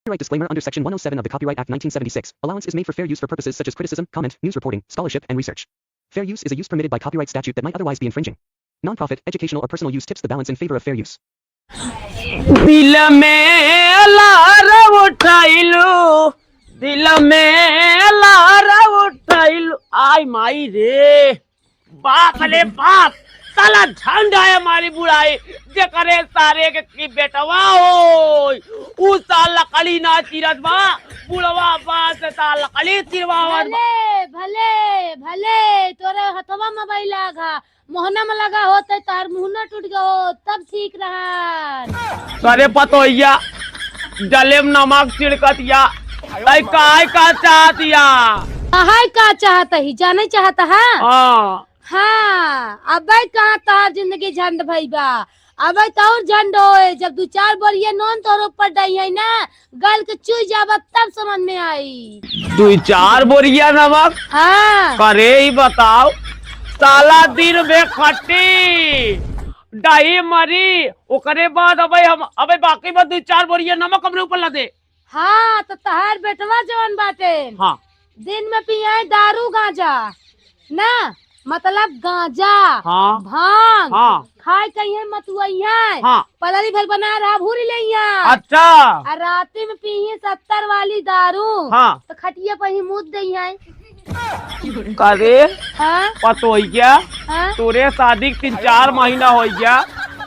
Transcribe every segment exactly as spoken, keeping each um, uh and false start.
Copyright disclaimer. Under Section one oh seven of the Copyright Act nineteen seventy-six, allowance is made for fair use for purposes such as criticism, comment, news reporting, scholarship, and research. Fair use is a use permitted by copyright statute that might otherwise be infringing. Non-profit, educational, or personal use tips the balance in favor of fair use. दिल में लार उठाइलू, दिल में लार उठाइलू। आय माई रे, बाप रे बाप, साला झंड है हमारी बुढ़ाई, जेकरे सारे के की बेटवा होई, उ साला लकड़ी ना चिरत बा, बुढ़वा बा से साला लकड़ी चिरवावत बा। भले, भले, भले, तोरे हथवा में बैला घा, मोहना में लगा होते तार मुहना टूट गयो, तब ठीक रहा। अरे पतोहिया, जलेम नमक छिड़कतिया, तई काय का चाहतिया? काहे का चाहत ही, जाने चाहत है? हाँ। हाँ, अबे कहाँ तोहार जिंदगी झंड भई बा? अबे तो और झंड होए, जब दू चार बोरिया नोन तोर ऊपर डई है ना, गल के चुई जाबा तब समझ में आई। दुई चार बोरिया नमक? हाँ। करे ही बताओ, साला दिन में खट्टी, दही मरी, ओकरे बाद अबे हम, अबे बाकी बा दुई चार बोरिया नमक हमरे ऊपर लदे। हाँ, तो तहार बेटवा जवन बाटे, हाँ। दिन में पिए दारू गांजा, ना, मतलब गांजा, हाँ। भांग, हाँ। खाए कहिए मत वही है। हाँ। पलरी भर बना रहा भूरी ले यहाँ। अच्छा। आ राती में पीही सत्तर वाली दारू। हाँ। तो खटिया पर ही मूत दे है। करे? हाँ? पतोहिया? हाँ? तोरे शादी के तीन चार महीना हो गया,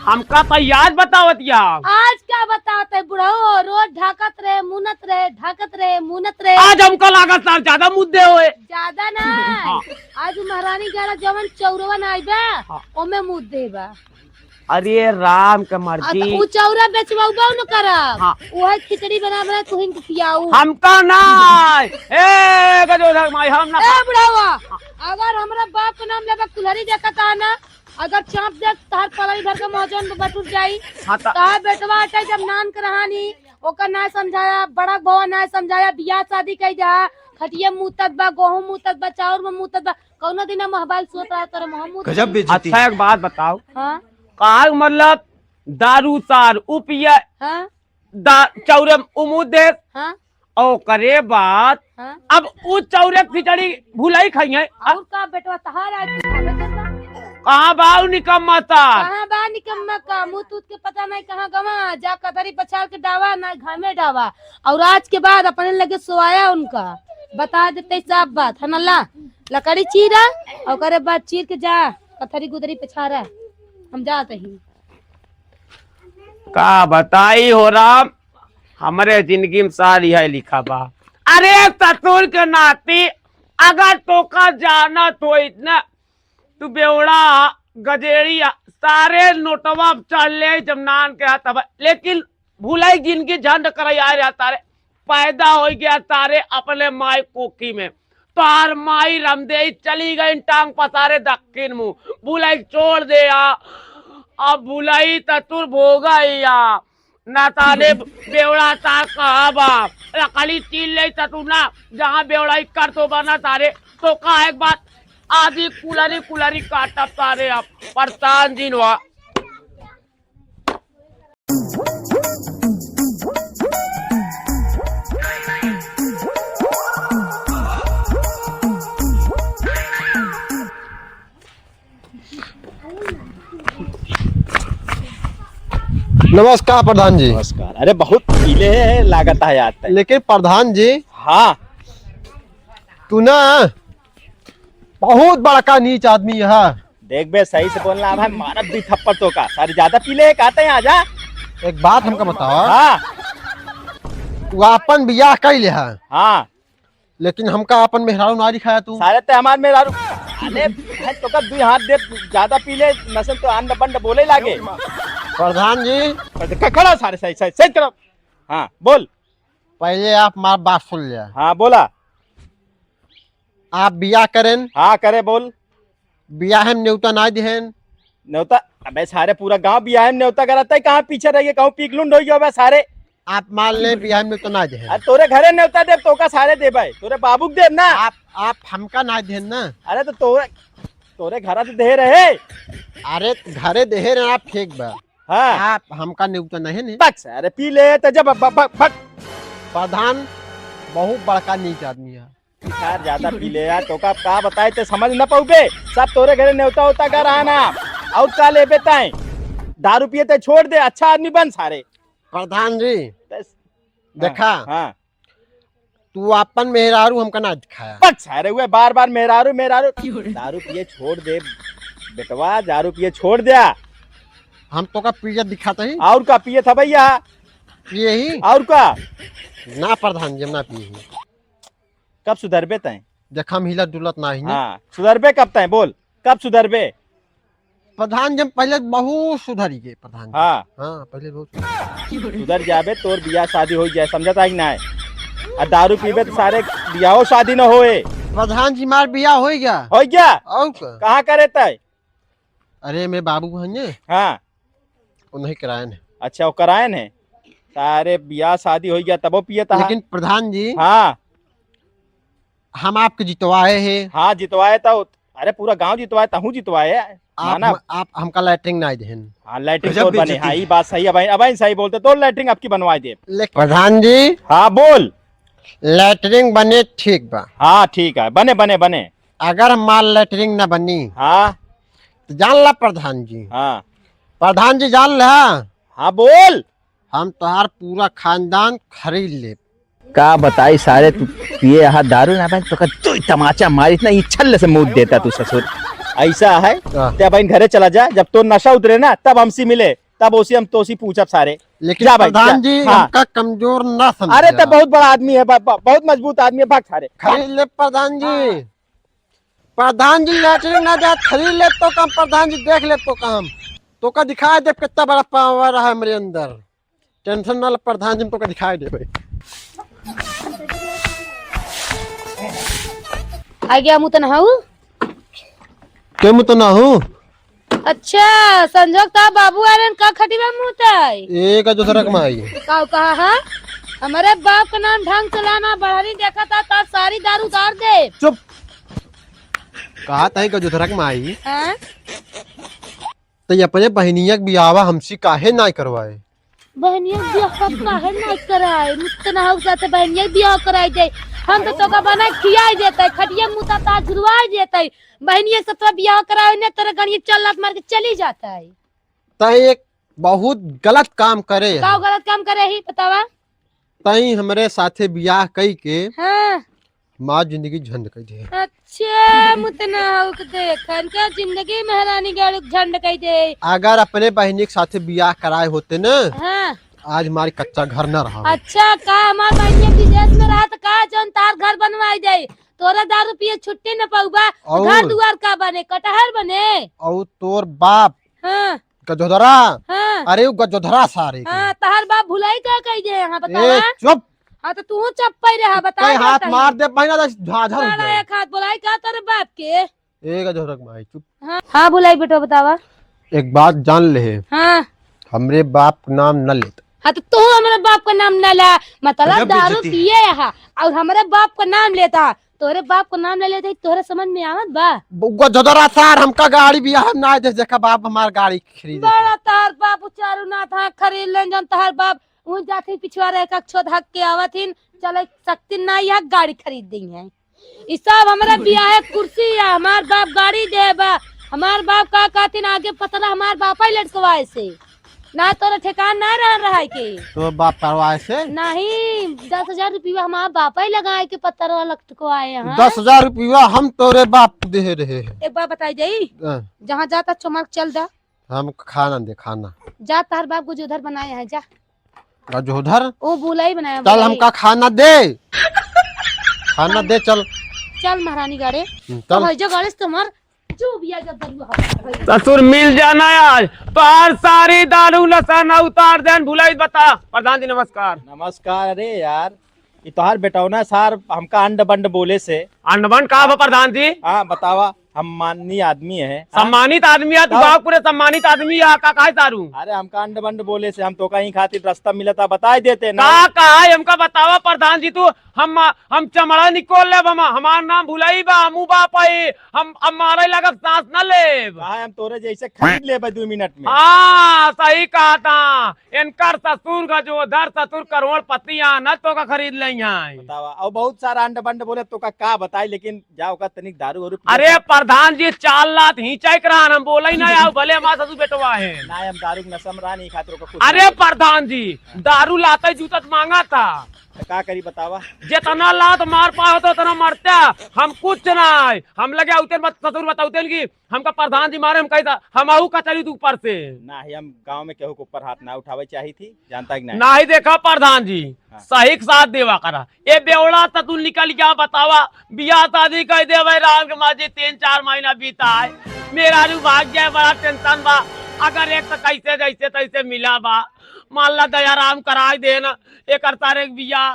हमका तो याद बतावत या। आज का बतावत है बुढ़ऊ, रोज ढाकत रहे, मुनत रहे, ढाकत रहे, मुनत रहे। आज हमका लागत सार ज्यादा मुद्दे होए। ज्यादा ना। हाँ। आज महारानी गाड़ा जवन चौरवा ना आइबा, हाँ। ओमे मुद्दे बा। अरे राम के आ, मर्जी। त उ चौरा बेचवाउबा न करब। हाँ। उहे खिचड़ी बना बना तुहिन के खियाऊ। हमका ना। ए, गजोधर माई, हम ना ए, बुढ़ावा, अगर हमरा बाप के नाम लेबा कुल्हरी देखत आ ना, अगर चाप दे, तहर पलरी भर के महजन में बटुर जाई। हाँ, त तहर बेटवा अटे जब नान के रहानी, ओकर ना समझाया, बड़ा भवा ना समझाया, बियाह शादी कई जा, खटिया मूतत बा, गोहूं मूतत बा, चाउर में मूतत बा, कौनो दिन हम मोबाइल सोत रहा तोरे मुंह मूत गजब बेइज्जती। अच्छा, एक बात बताओ। हाँ? काल मतलब दारू सार उपिया हाँ? दा-, चौरे उमूद देत। हाँ? ओकरे बाद हाँ? अब उ चौरे खिचड़ी भुलाई खाई है। और का बेटवा तहार आज खावे के बा? कहाँ बा उ निकम्मा सार? कहाँ बा निकम्मा का? मुँह तूत के पता नहीं कहाँ गवा, जा कतरी पछाड़ के डावा, ना घामे डावा। और आज के बाद अपने लगे सोआया उनका, बता देते सब बात, है ना? ला, लकड़ी चीरा, ओकरे बाद चीर के जा, कथरी गुदरी पछारा, हम जात ही। का बताई हो राम, हमरे जिंदगी में सारी है लिखा बा। अरे ससुर के नाती, अगर तोका जानत होइत ना, तू बेवड़ा, गजेड़िया, सारे नोटवा चढ़ ले जब नान के हाथ अब, लेकिन भुलाई जिनकी झंड कर यार, यार तारे पैदा हो गया तारे अपने माई कोखी में। तार माई रमदेई चली गई टांग पसारे दक्षिण मुंह, भुलाई छोड़ दे या। अब भुलाई ततुर भोगा या। ना ताने बेवड़ा तार कहाँ बा? लकड़ी चीर ले ततुर ना, जहाँ बेवड़ाई कर तो बना तारे, तो का एक बात आदि कुलरी कुलरी काटब तारे अब। परेशान जिन हुआ। नमस्कार प्रधान जी। नमस्कार। अरे बहुत पीले है, लागत है यार तय। लेकिन प्रधान जी, हाँ। तू ना बहुत बड़का नीच आदमी है। देख बे, सही से बोलना भाई, मारब दी थप्पड़ तो का। सारे ज्यादा पीले है, कहते हैं आजा। एक बात हमका बताओ। हाँ। तू आपन बियाह कई ले है। हाँ। लेकिन हमका आपन मेहरारू ना दिखाया तू। सारे ते हमार मेहरारू। अरे भाई, तो का दुई हाथ दे, ज्यादा पीले, नसन तो अंड बंड बोले लागे। प्रधान जी। क-, खड़ा सारे, सही, सही, सही करो। हाँ, बोल। पहले आप हमार बात सुन लिया। हाँ, बोला। आप बियाह करेन? हाँ, करे, बोल। बियाह में न्योता ना दिहेन? न्योता? अबे सारे पूरा गांव बियाह में न्योता करता है, कहाँ पीछे रहिए, कहूँ पीकलुंड हो गया बे सारे। आप मान ले बियाह में न्योता ना दिहेन। अरे तोरे घरे न्योता देब, तोका सारे देबे, तोरे बाबू के देब ना। आप, आप हमका ना दिहेन ना। अरे तो तोरे, तोरे घरा तो दे रहे। अरे घरे दे रहे, आप ठीक बा। हाँ। आप हमका न्योता नहीं ने। बक सारे पी ले तो जब ब-, ब-, बक। प्रधान बहुत बड़का नीच आदमी है। यार, ज्यादा पी ले यार, तोका का बताए, ते समझ न पउबे। सब तोरे घरे नेवता होता घर आना, और का लेबे ताई? दारू पिए ते छोड़ दे, अच्छा आदमी बन सारे। प्रधान जी, ते-, देखा, हाँ। तू आपन मेहरारू हमका ना दिखाया। बस सारे हुए बार बार मेहरारू, मेहरारू। दारू पिए छोड़ दे बेटवा, दारू पिए छोड़ दे। हम तोका पिए दिखाते ही। और का पिए था भैया? पिए ही। और का? ना प्रधान जी, हम ना पिए ही। कब सुधरबे तैं? देखा, हम हिलत डुलत ना ही। हाँ, सुधरबे कब तैं? बोल, कब सुधरबे? प्रधान जी, हम पहले बहुत सुधर गए प्रधान जी। हाँ। हाँ, पहले बहुत सुधर। सुधर जाबे, तोर बियाह शादी हो जाए, समझत है कि ना? आ दारू पीबे तो सारे बियाहो शादी न होए। प्रधान जी, मार बियाह हो गया। हो गया? और का? कहाँ करे तय? अरे, मैं बाबू हैं ये। हाँ। वो नहीं करायन है। अच्छा, वो करायन है। सारे बियाह शादी हो गया, तबो पिए ता। लेकिन प्रधान जी, हाँ। हम आपके जितवाए हैं। हाँ, जितवाए तो, अरे, पूरा गांव जितवाए, तहूँ जितवाए। आप माना? हम, आप हमका लैट्रिन ना देहन। हाँ, लैट्रिन गजब तोर बने। बेइज्जती हाँ, है। ये बात सही है भाई, अब सही बोलते, तोर लैट्रिन आपकी बनवा दे। लेकिन प्रधान जी, हाँ, बोल। लैट्रिन बने ठीक बा। हाँ, ठीक है, बने, बने, बने। अगर हमार लैट्रिन न बनी, हाँ। तो जान ला प्रधान जी। हाँ। प्रधान जी, जान ला। हाँ, बोल। हम तोहार पूरा खानदान खरीद लेब। का बताई सारे, तू पिए यहाँ दारू ना बन, तो का तू तमाचा मारित ना, ये छल्ल से मूत देता तू ससुर। ऐसा है? हाँ। ते अब इन घरे चला जा, जब तो नशा उतरे ना, तब हमसे मिले, तब उसी हम तोसी पूछब सारे। लेकिन जा भाई, प्रधान जा। जी, हाँ। हमका कमजोर ना समझे। अरे, ते बहुत बड़ा आदमी है, ब-, ब-, बहुत मजबूत आदमी है, भाग सारे। खरीद ले प्रधान जी। हाँ। प्रधान जी, लैट्रिन ना जात, खरीद ले तो काम, प्रधान जी, देख ले तो काम। तोका दिखाई दे कितना बड़ा पावर है हमरे अंदर। टेंशन ना ले प्रधान जी, हम तोका दिखाई दे भाई। आ गया मुतन हाउ? के मुतन हाउ? अच्छा, संजोग ता बाबू आलन का खटिबा मुताई? ए का जोधरक माई। का कहा हा? हमरे बाप का नाम ढंग से लाना, बढ़ानी देखा ता, ता सारी दारू उतार दे। चुप। कहा ताई का जोधरक माई। हाँ? तो ये अपने बहनिया के बियाहवा हमसे काहे ना करवाए? बहनिया के बियाह काहे ना कराए? मुतना हो जाते बहनिया के बियाह कराए दे। हम तो तोका बना खियाई देते, खटिया मुता ता झुरवाई देते। बहनिया से तो बियाह कराए ने, तेरे गणिया चल लात मार के चली जाता है। तै एक बहुत गलत काम करे का है। गलत काम करे ही बतावा? तई हमरे साथे बियाह कई के हाँ। हमार जिंदगी झंड कई दे। अच्छा, मुतना हो के देखन का जिंदगी महारानी गाड़ी झंड कई दे। अगर अपने बहिनी के साथे बियाह कराए होते न, हाँ। आज हमारी कच्चा घर न रहा। अच्छा, का हमार बहिनी विदेश में रहा त का जौन तार घर बनवाई दे? तोरा दारू पिए छुट्टी न पउबा, और? घर दुआर का बने, कटहर बने? और तोर बाप हाँ। गजोधरा। हाँ। अरे, उ गजोधरा सारे के। हाँ, तहार बाप भुलाई का कही दे यहाँ, बतावा? ए, चुप। हाँ, तो तू चुप पे रहा, बता कई हाथ मार दे, पहिना दे, झाझर हो बड़ा जाए। एक हाथ बुलाई का तेरे बाप के? ए गजोधरा के माई, चुप। हाँ, हाँ, भुलाई बेटो, बतावा। एक बात जान ले। हाँ। हमरे बाप का नाम न लेत। हाँ, तो तू हमरे बाप का नाम न ला, मतलब गजब दारू बेइज्जती है। पिए यहाँ और हमरे बाप का नाम लेता। तोहरे बाप को नाम ले लेते ही तोहरे समझ में आवत बा? गजोधरा सार, हमका गाड़ी बियाह ना दे, देखा बाप हमार गाड़ी खरीदे। बड़ा तार बाप उचारू ना था, खरीद लेन जन तार बाप। उन जाते ही पिछुआ रहे का छोद हक के आवत हिन, चले सकती ना यह गाड़ी खरीद दी है। ई सब हमरा बियाह कुर्सी या, हमार बाप गाड़ी दे बा। हमार बाप का कहतिन आगे पतरा हमार बापा ही लटकवाए से। ना तोरा ठेकान ना रहन रहाई के। तोर बाप करवाए से? नहीं, दस हजार रुपया हमार बापा ही लगाए के पतरा लटकवाए हैं। दस हजार रुपया हम तोरे बाप दे रहे हैं। एक बार बताई जाई, हाँ। जहाँ जाता चमक चल दा। हम खाना दे, खाना। जा तार बाप गजोधर बनाए हैं, जा। गजोधर? ओ बुलाई बनाया, चल बुलाई। हमका खाना दे। खाना दे, चल। चल महारानी गाड़े। हम्म, चल। अब है जो गाड़े से तुम्हार जो भी आ जा, दरुआ हमार भाई। ससुर मिल जाना आज, तोहार सारी दारू नशा ना उतार देन, भुलाई बता। प्रधान जी नमस्कार। नमस्कार। अरे यार, ई तोहार बेटौना सार हमका अंड बंड बोले से। अंड बंड का बा प्रधान जी? हाँ, बतावा। हम माननीय आदमी है। हाँ? सम्मानित आदमी है, तू तब? गाँव पूरे सम्मानित आदमी है, का काहे दारू? अरे, हमका अंड बंड बोले से, हम तोका ही खातिर रास्ता मिलता, बताए देते ना। का, का है, हमका बतावा प्रधान जी, तू, हम, हम चमड़ा निकोल लेब, हम, हमार नाम भुलाई बा, हमू बाप आई, हम, हम मारे लगब, सांस न लेब। का है, हम तोरे जैसे खरीद लेबे दू मिनट में। हाँ, सही कहा था। इनकर ससुर गजोधर, ससुर करोड़पति, यहाँ न तोका खरीद लेइहैं। बतावा, और बहुत सारा अंड बंड बोले, तोका का बताई, लेकिन जा ओका तनिक दारू वारू पिया। अरे प्रधान जी, चार लात ही चैक रहा, हम बोले ही ना आओ, भले हमार ससुर बेटवा है। ना, हम दारू के नशा में रहा नहीं, खातिर ओका कुछ अरे नहीं। प्रधान जी, हाँ। दारू लाते जूतत मांगा था। तो का करी बतावा? जितना लात मार पाओ तो उतना मरता, हम कुछ ना है। हम लगे आउते मत ससुर बताउते कि हमका प्रधान जी मारे, हम कही था, हम आऊ कचरी तू ऊपर से। ना ही, हम गाँव में केहू के ऊपर हाथ ना उठावे चाही थी, जानता कि नहीं? ना ही देखा प्रधान जी, हाँ। सही के साथ देवा करा। ए बेवड़ा से तू निकल गया, बतावा, बियाह शादी कह दे भाई राम के माँ जी, तीन चार महीना बीता है, मेहरारू भाग जाए, बड़ा टेंशन बा। अगर एक तो कैसे जैसे तैसे मिला बा, मान ला दयाराम कराई देना, एक तारे के बियाह,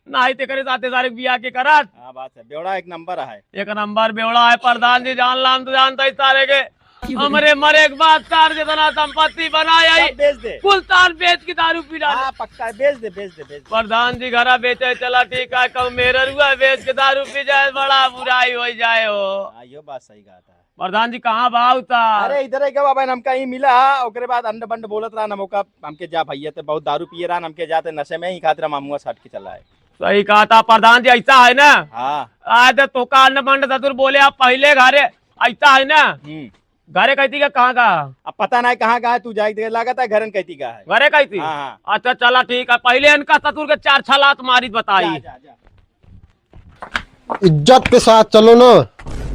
नाही तेकरे साथे सारे बियाह के करत। हाँ, बात है, बेवड़ा एक नंबर है। एक नंबर बेवड़ा है प्रधान जी, जान लाम तो जानता ही सारे के। हमरे मरे के बाद सार जितना संपत्ति बनाए आई, सब बेच दे। कुल तार बेच के दारू पी डाले। हाँ, पक्का है, बेच दे, बेच दे, बेच दे। प्रधान जी घरा बेचे चला ठीक है, कहूँ मेहररुआ बेच के दारू पी जाए, बड़ा बुराई हो जाए हो। हाँ, यो बात सही कहा था। प्रधान जी कहाँ बा उतार? अरे इधर है क्या बाबा, हमका ही मिला, ओकरे बाद अंड बंड बोलत रहा, हम ओका, हमके जा भैया ते बहुत दारू पिए रहा, हमके जाते नशे में ही खातिर हम अमुआ सट के चला है। सही कहा था प्रधान जी, ऐसा है ना? हाँ। आज तो का अंड बंड ससुर बोले आप पहले घरे, ऐसा है ना? हम्म। घरे कहती का कहाँ का? अब पता नहीं कहाँ का है, तू जाके देख, लागत है घरन कहती का है। घरे कहती? हाँ, हाँ। अच्छा चला ठीक है, पहले इनका ससुर के चार छह लात मारी बताई। जा, जा, जा। इज्जत के साथ चलो ना।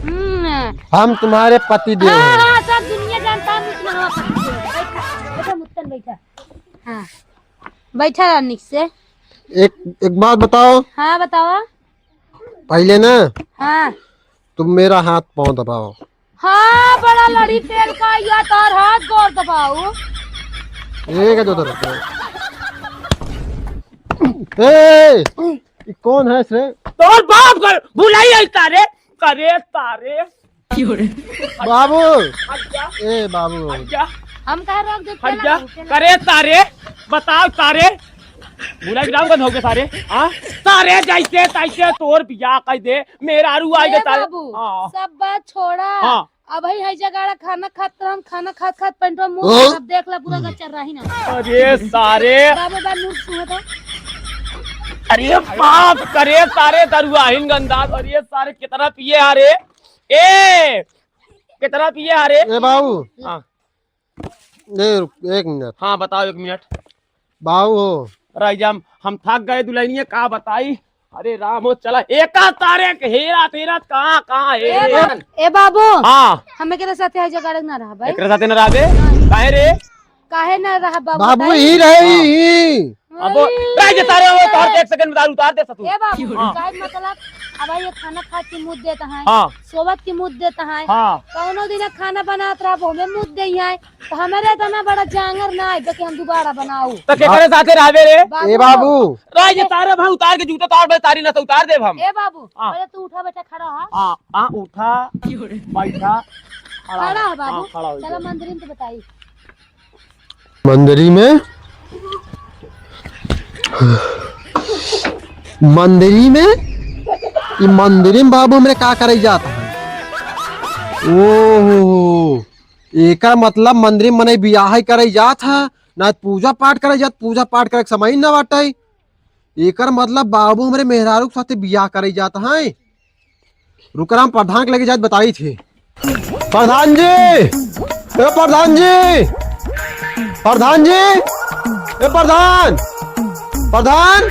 हम्म। हम तुम्हारे पति देव हाँ, हैं। हाँ, सब दुनिया जानता है, मुतन हमारा पति देव है। बैठा, बैठा, मुतन बैठा। हाँ, बैठा रहा निक से। एक, एक बात बताओ। हाँ, बताओ। पहले ना, हाँ। तुम मेरा हाथ पाँव दबाओ। हाँ, बड़ा लड़ी तेल का या तार हाथ गोड़ दबाओ। एक है जो उधर रखो। ए, ये कौन है रे? तोर बाप कर भुलाई है तारे, करे तारे। बाबू। हट जा। ए बाबू। हट जा। हम कहे रोक दे, हट जा। करे तारे, बताओ तारे। भुलाई ग्राम का धोखे सारे। हाँ? तारे जैसे तैसे तोर बियाह कर दे, मेहरारू आई ए के तारे। बाबू, हाँ। सब बात छोड़ा। हाँ। अबही है जगाड़ा खाना खात रहन, खाना खात खात पेंटवा मुंह हाँ? सब देख ला, पूरा गच्चर रही ना। अरे सारे। बाबू बा नूर सुहता। अरे बाप करे सारे दरुआहिन गंदा। अरे सारे कितना पिए आ रे? ए, कितना पिए आ रे? ए बाबू। हाँ। ए, रुक, एक मिनट। हाँ, बताओ, एक मिनट। बाबू हो। राजा, हम, हम थक गए दुल्हनिया, का बताई? अरे राम हो, चला, एका तारे के हेरा तेरा कहाँ, कहाँ है ए रे? बा-, ए बाबू, हाँ। हम एकरे साथे है जगाड़े ना रहा भाई। एकरे साथे ना रहबे? नहीं। काहे रे? काहे ना रहा बाबू, बाबू बताई? ही रहे हाँ। ही। अब वो, अरे। राजा तारे, वो तार दे, एक सेकंड में तार उतार दे सतू। ए बाबू, हाँ। काहे मतलब, अब ये खाना खा के मुँह देता है। हाँ। सोबत की मुद्दे है। हाँ। कौनो दिन खाना बनात रहबो, हमें मुद्दे ही आए। तो हमारे इतना बड़ा जांगर ना आए, कि हम दोबारा बनाओ। तो केकरे साथे रहबे रे? बाबू ए बाबू। राज ये तारे भाई उतार के जूता तार बे तारी ना तो उतार देब हम। ए बाबू, हाँ। पहले तू उठा बेटा, खड़ा हो। हाँ, हाँ, उठा, बैठा, खड़ा खड़ा हो। हो बाबू। हाँ, खड़ा हो चलो जा। मंदिर में तो बताई। मंदिरी में, मंदिरी में, ई मंदिरी में बाबू हमरे का करे जात है? ओहो, एकर मतलब मंदिरी में मने बियाह करे जात है, ना पूजा पाठ करे जात, पूजा पाठ करे के समय ही ना बाटे। एकर मतलब बाबू हमरे मेहरारू के साथे बियाह करे जात हैं। रुकराम प्रधान के लगे जात बताई थे। प्रधान जी, ए प्रधान जी, प्रधान जी, ए प्रधान, प्रधान,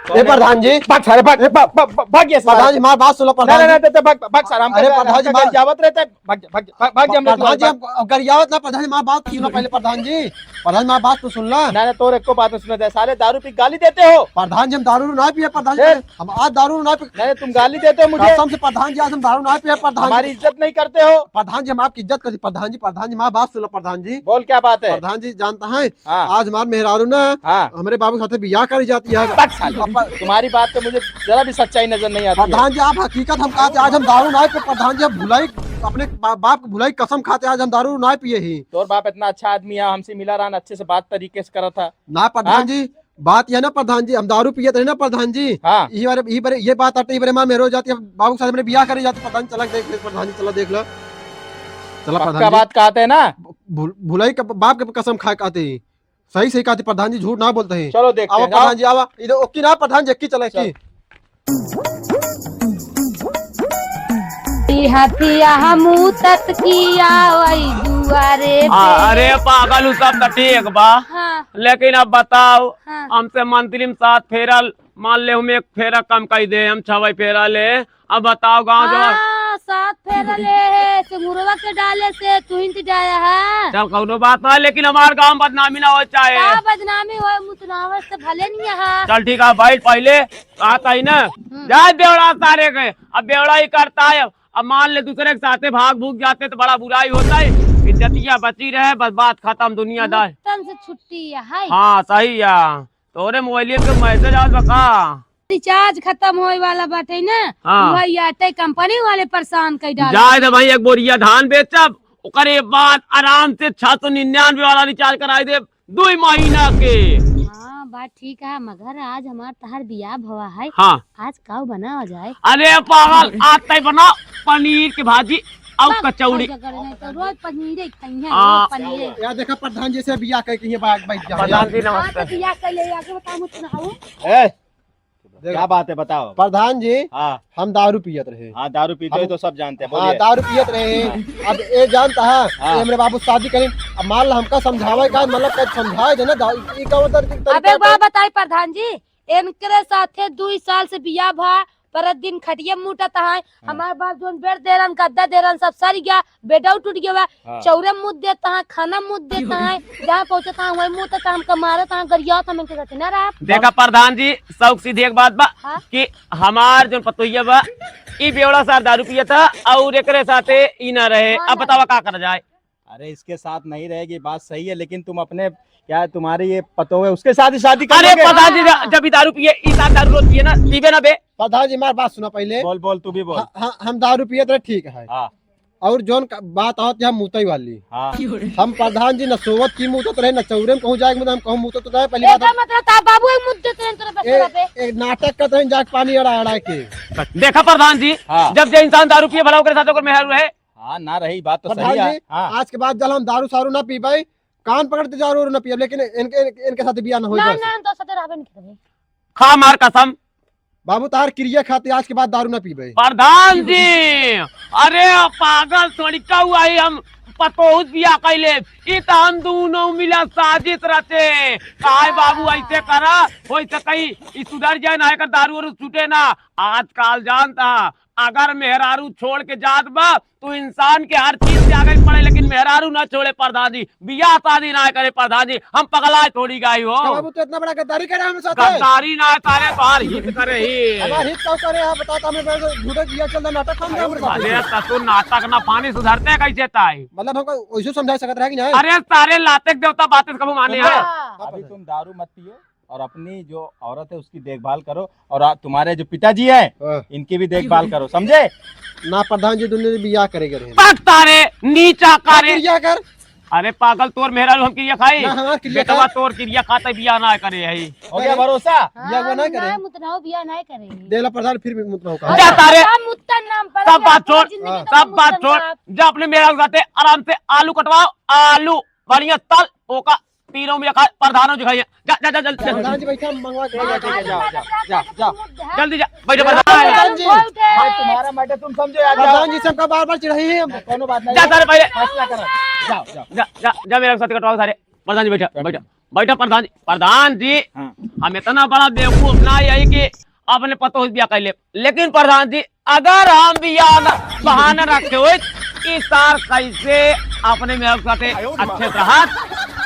ए प्रधान जी, भाग सारे, भाग, भाग, भाग, भाग, ये सारे। प्रधान जी, हमार बात सुनो, प्रधान नहीं, जी। नहीं, नहीं, भाग, भाग सारे, हम अरे, प्रधान जी, हमार जावत रहते हैं। भाग जा, भाग जा, भाग, भाग जा, हम प्रधान जी, हम गरियावत ना, प्रधान जी, हमार बात सुनो पहले, प्रधान जी। प्रधान जी, हमार बात तो सुन ला। ना, ना, तोर एको बात ना सुना जाए। साले दारू पी गाली देते हो। प्रधान जी, हम दारू ना पिए, प्रधान जी, फिर? हम आज दारू ना पी। नहीं, तुम गाली देते हो मुझे। कसम से प्रधान जी, आज हम दारू ना पिए, प्रधान जी। हमारी इज्जत नहीं करते हो। प्रधान जी, हम आपकी इज्जत करते, प्रधान जी, प्रधान जी, हमार बात सुन ला, प्रधान जी। बोल, क्या बात है? प्रधान जी, जानता है, हाँ। आज हमार मेहरारू ना, हाँ। हमरे बाबू के साथे बियाह करी जाती है। बक साले। तुम्हारी बात पे मुझे जरा भी सच्चाई नजर नहीं आती है। प्रधान जी, आप हकीकत हम कहते, आज हम दारू ना पी, प्रधान जी, हम भुलाई, अपने बा-, बाप के भुलाई कसम खाते, आज हम दारू ना पिए ही। तोर बाप इतना अच्छा आदमी है, हमसे मिला रहा, अच्छे से बात तरीके से करा था। ना प्रधान हाँ? जी, बात यह ना प्रधान जी, हम दारू पियत रहे ना प्रधान जी। हाँ। यही बारे, यही बारे, ये बात आते, यही बारे हमारे मेहरो जाती, हम बाबू के साथ मेरे बियाह करे जाते, प्रधान चला देख ले, प्रधान जी चला देख लो। चला पक्का प्रधान जी। बात कहते हैं ना? भुल-, भुलाई का बाप के कसम खाए कहते ही। सही, सही कहते प्रधान जी, झूठ ना बोलते हैं। चलो देखते आवा हैं, जाओ। प्रधान जी, आवा। इधर ओकी ना प्रधान जी, की चला चल। की। ई हथिया हमू तत की आवई दुआरे आ, पे। अरे पागल, उ सब तो ठीक बा। हाँ। लेकिन अब बताओ, हाँ। हमसे मंथली में सात फेरल, मान ले हम एक फेरा कम कई दे, हम छवई फेरा ले। अब बताओ गाँव जो हाँ, सात फेरा ले है, सिंगुरवा के डाले से तू ही डाया है। चल कौनो बात ना, लेकिन हमार गाँव बदनामी ना हो चाहे। का बदनामी हो, मुतनावत से भले नहीं है। चल ठीक है, बैठ पहले। कहत ही ना, हम्म। जाए बेवड़ा सारे के, अब बेवड़ा ही करता है। अब मान ले दूसरे के साथे भाग भूग जाते तो बड़ा बुराई होता है, इज्जतिया बची रहे, बस बात खत्म, दुनियादार। मुत्तन से छुट्टी है। हाँ, सही है। तोरे मोबाइलिया पे मैसेज आवत बा का? रिचार्ज खत्म होए वाला बाटे ना, हाँ। वही Airtel कंपनी वाले परेशान कर डाले। जाए दे भाई, एक बोरिया धान बेचब, ओकरे बाद आराम से छह सौ निन्यानवे वाला रिचार्ज कराई दे। दुई महीना के। हाँ, बात ठीक है, मगर आज हमार तहार बियाह भवा है। हाँ। आज काऊ बनावा जाए? अरे पागल, आज तय बनाओ पनीर के भाजी और सब कचौड़ी। खाई जगह नहीं तो रोज पनीरे खाई हैं, आ, रोज पनीरे। यार देखा प्रधान जी से बियाह करके ये बात बैठ जा। प्रधान जी हाँ, नमस्ते। तो बियाह कर ले, आगे बताओ, मुझे सुनाओ। ए, देख, क्या बात है, बताओ। प्रधान जी, हाँ। हम दारू पियत रहे। हाँ, दारू पीते हम हो तो सब जानते हैं, हाँ, बोलिए। दारू पियत रहे। हाँ। अब ये जानता है, हाँ। ये हमरे बाबू शादी करें, अब मान ला हमका समझावे का, मतलब का समझाए दे ना, दा-, ई का मतलब तरीका अबे एक बात बताई प्रधान जी, इनकरे साथे दुई साल से बियाह भा, पर दिन खटिया मुटत है। हाँ। हमारे बाप जोन बेड दे रहन, गद्दा दे रहन, सब सर गया, बेडौ टूट गया बा, हाँ। चौरे मुद देता है, खाना मुद देता है, जहाँ पहुँचता है वहीं मुद देता, हमका मारत है, गरियात हम इनके साथ ना रहा। देखा प्रधान जी, शौक सीधी एक बात बा हाँ? कि हमार जोन पतोहिया बा, ई बेवड़ा सार दारू पियत है और एकरे साथे ई ना रहे। हाँ, अब ना बतावा रहे। का करा जाए? अरे इसके साथ नहीं रहेगी, बात सही है, लेकिन तुम अपने, क्या तुम्हारी ये पतोह है, उसके साथ ही शादी कर अरे लोगे? प्रधान जी, हाँ। जब ई दारू पिए, ई सार दारू रोज पिए ना, पीबे ना बे। प्रधान जी, हमार बात सुना पहले। बोल, बोल, तू भी बोल। ह-, ह-, हम दारू पियत रहे, ठीक है। हाँ। और जौन का, बात आवत है मुतई वाली। हाँ। हम प्रधान जी न सोवत की मुतत रहे, न चौरे में कहूँ जाए के, हम कहूँ मुतत रहे, पहली बात एकर हम मतलब ता बाबू एक मुद्दे तेरे तेरे ए, बस पे। एक नाटक करत रहे, जाके पानी अड़ा अड़ा के। देखा प्रधान जी, हाँ। जब जे इंसान दारू पिए भला ओकरे साथ ओकर मेहरारू रहे। हाँ, ना रही, बात तो प्रधान सही है। जी, हाँ। आज के बाद जल हम दारू सारू ना पीबे, कान पकड़ के दारू ना पियब, लेकिन इनके, इनके साथ बियाह ना होई ना, बस। ना, हम तो साथे रहबे नहीं करबे। खा मार कसम। बाबू, तार किरिया खाती आज के बाद दारू ना पीबे। प्रधान जी, अरे पागल थोड़ी कहू आई, हम पतोहू से बियाह कैले, ई त हम दोनों मिला साजिश रचे। काहे बाबू ऐसे करा, हो सके ई सुधर जाए ना, एकर दारू वारू छूटे ना। आजकल जानता, अगर मेहरारू छोड़ के जात बा, तू इंसान के हर चीज त्यागे के पड़े, लेकिन मेहरारू ना छोड़े प्रधान जी, बियाह शादी ना करे प्रधान जी, हम पगलाए थोड़ी गई हो। क्या बाबू, तू इतना बड़ा गद्दारी करे हमरे साथ? गद्दारी ना है तारे, तोहार हित करे ही। हमार हित का करे है, बता तो हमें, बस झूठे किया चल रहा नाटक, हम क्या करे? अरे त तू नाटक ना पानी सुधरते कैसे ताई? मतलब हमको वैसे समझा सकत रहा कि नहीं? अरे सारे लाते के देवता बातें कबू माने हैं? हाँ। अभी तुम दारू मत पियो। और अपनी जो औरत है उसकी देखभाल करो, और आ, तुम्हारे जो पिताजी हैं, हाँ। इनकी भी देखभाल करो, समझे? ना प्रधान जी, दुनिया में बियाह करे के रहे। पक तारे, नीचा करे। किरिया कर। अरे पागल, तोर मेहरारू हम किरिया खाई? ना, हमार किरिया बेटवा खा। तोर किरिया खाता बियाह ना करे है। हो गया भरोसा? हाँ, बियाह हुआ ना करे। ना मुतनाओ, बियाह ना करे। देला प्रधान फिर भी मुतनाओ का। जा तारे। मुत्तन नाम पर सब बात छोड़, जिंदगी हाँ। सब बात छोड़। जा अपने मेहरारू के साथे आराम से आलू कटवाओ, आलू बढ़िया तल, ओका तीनों में खा, प्रधानों जी खाइए। जा, जा, जा, जल्दी, जल्दी। प्रधान जी, बैठा, हम मंगवा के हाँ, लेके जाओ, जाओ, जाओ, जाओ, जाओ। जल्दी जा, बैठो, प्रधान प्रधान जी। भाई, तुम्हारा मैटर तुम समझो यार, जाओ। प्रधान जी से हमका बार-बार चिढ़ाई है हम। ना, कोनो बात नहीं जा, है। सारे पहले। फैसला करो। जाओ, जाओ। जा, जा, जा, मेरे साथ कटवाओ सारे। प्रधान जी, बैठा, बैठा। बैठा, प्रधान जी। प्रधान जी, हाँ। हम इतना बड़ा बेवकूफ ना है कि अपने पतोह से बियाह कर ले। लेकिन प्रधान जी, अगर हम बियाह न, बहाना रखे होइत, ई सार कैसे अपने मेहरारू के साथे अच्छे से रहत,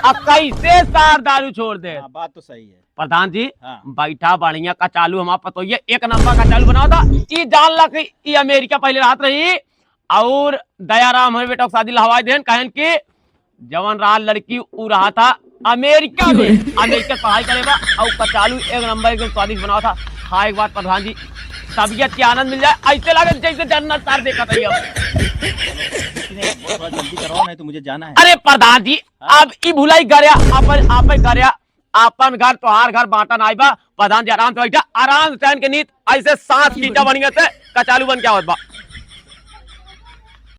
और कैसे सार दारू छोड़ दे? हाँ, बात तो सही है। प्रधान जी, हाँ। बैठा बढ़िया कचालू, हमार पतोहिया एक नंबर कचालू बनावत है। ई जान ला कि ई अमेरिका पहले रहत रही, और दयाराम हमरे बेटा के शादी लहवाई देन, कहन कि जवन रहा लड़की उ रहा था अमेरिका में, अमेरिका पढ़ाई करे बा, और कचालू एक नंबर एकदम स्वादिष्ट बनावा था। खाए के बाद प्रधान जी, तबियत के आनंद मिल जाए, ऐसे लगे जैसे जन्नत सार देखा था। थोड़ा जल्दी करो, नहीं तो मुझे जाना है। अरे प्रधान जी, अब ई भुलाई गरिया, अपन आप गरिया, अपन घर तोहार घर बांटा नाई बा। प्रधान जी आराम से बैठा, आराम से चैन के नींद, ऐसे सांस खींचा बढ़िया से, कचालू बन के आवत बा।